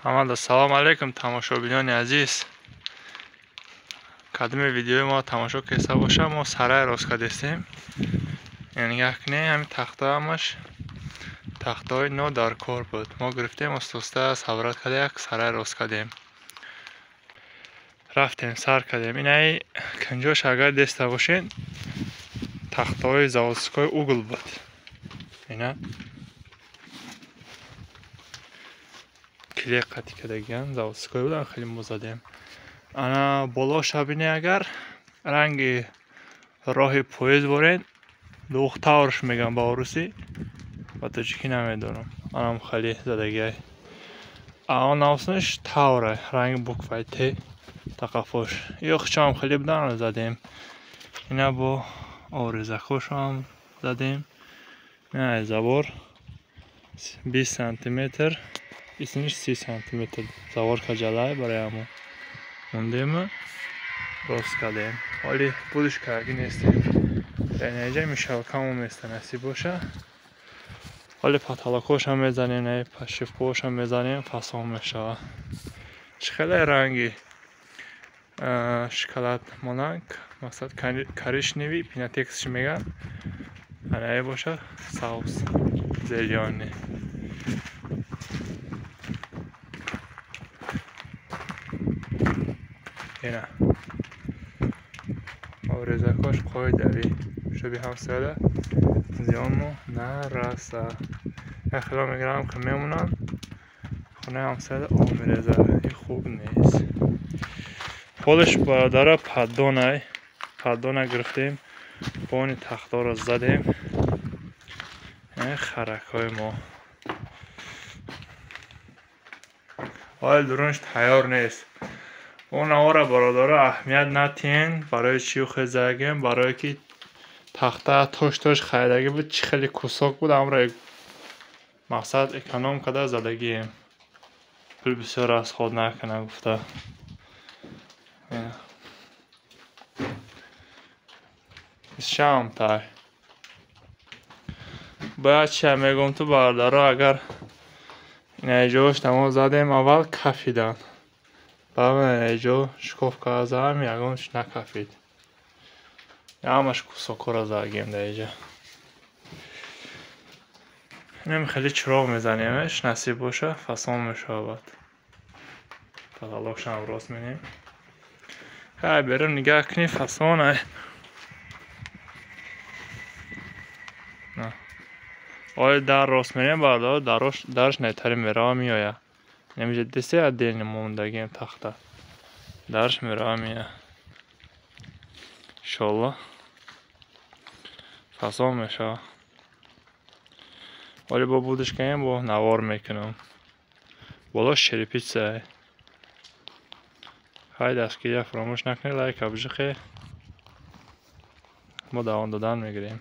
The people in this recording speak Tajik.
Ҳамада салом алейкум тамошобинони азиз. Кадоме видеои мо тамошо кеса боша, мо сарай рост кардестем. Нигоҳ кунед, ҳамин тахта ҳамаш тахтаҳои но дар кор буд. Мо гирифтем, оста-оста сабрат карда як сарай рост кардем. Рафтем, сар кардем. Инаи канҷош агар деста бошед, тахтаҳои заводской угол буд. Ина клей қатӣ кардагиан заводской будан, хеле мо задем. Ана болоша бинед, агар ранги роҳи поезд боред, двухтаврш мегӯям ба орусӣ, ба тоҷикӣ намедонам. Анам хеле задагиай. А он навснаш тавра, ранги букваи Т тақафош. Ё хучам хеле будан задем. Ина бо оризакошам задем. Ина забор 20 сантиметр, исмиш 30 сантиметр завор каҷалай барои ҳамо мондем, рост кардем. Ҳоли будиш карги нестем. Дар инҷа мишалкамо места насиб боша. Ҳоли потолокошам мезанем, на пашивкошам мезанем, фасон мешава. Чӣ хеле ранги шоколад монанд, мақсад коричневый, пинатексш мегӯянд. Анае боша сабз, зелёный. Ина орезакош қоидави шуби ҳамсояда зиёнмо нараса. Як хело мегирам ки мемонанд, хонаи ҳамсояда об мереза. Ин хуб нест. Полиш бародара паддонай, паддона гирифтем, бони тахторо задем. Харакҳои мо. Ҳоли дурунаш тайёр нест. Он ора бародаро аҳамият натиҳен, барои чӣ хезагем, барое ки тахта тош-тош харидагӣ буд, чӣ хеле кусок буд, амро мақсад эконом карда задагием. Пул бисёр расход накунам гуфта. Шам тай. Бояд чия мегӯм ту бародаро, агар инаҷош тамо задем, аввал кафидан. Баъд инаҷо шикоф карда задам, ягонш накафид. Ҳамаш кусокҳоро задагем дар инҷа. Инам хеле чироғ мезанемш, насиб боша, фасон мешавад. Потолокшам рост менем. Хай берем нигоҳ кунӣ фасон. Оё дар рост мерем бародаро, дарш найтари мерава меояд. Инамиҷа десе отдельно мондагием тахта. Дарш мерава меояд. Иншоалло фасон мешавад. Ҳоли бо будиш кунем, бо навор мекунам. Болош черепица. Хай дастгирия фаромӯш накунед, лайк абжиқе. Мо давом додан мегирем.